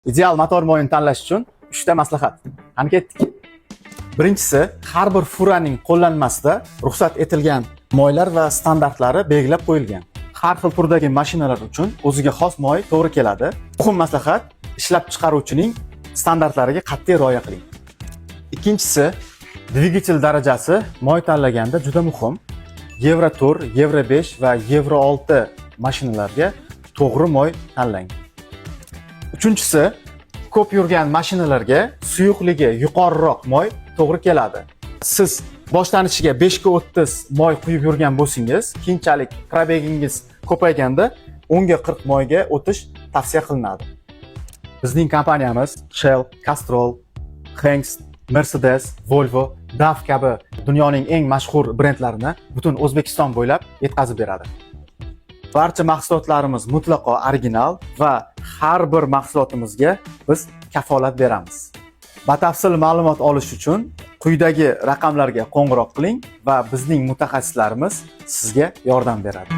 Ideal motor moyini tanlash uchun uchta maslahat. Qani, ketdik. Birinchisi, har bir furaning qo'llanmasida ruxsat etilgan moylar va standartlari belgilab qo'yilgan. Har xil turdagi mashinalar uchun o'ziga xos moy to'g'ri keladi. Muhim maslahat: ishlab chiqaruvchining standartlariga qat'iy rioya qiling. Ikkinchisi, dvigatel darajasi moy tanlaganda juda muhim. Yevro 4, Yevro 5 va Yevro 6 mashinalarga to'g'ri moy tanlang. Uchinchisi, ko'p yurgan mashinalarga suyuqligi yuqoriroq moy to'g'ri keladi. Siz boshlanishiga 5 ga 30 moy quyib yurgan bo'lsangiz, keyinchalik пробег ingiz ko'payganda 10 ga 40 moyga o'tish tavsiya qilinadi. Bizning kompaniyamiz Shell, Castrol, Hengst, Mercedes, Volvo, DAF kabi dunyoning eng mashhur brendlarini butun O'zbekiston bo'ylab yetkazib beradi. Barcha mahsulotlarimiz mutlaqo original va har bir mahsulotimizga biz kafolat beramiz. Batafsil ma'lumot olish uchun quyidagi raqamlarga qo'ng'iroq qiling va bizning mutaxassislarimiz sizga yordam beradi.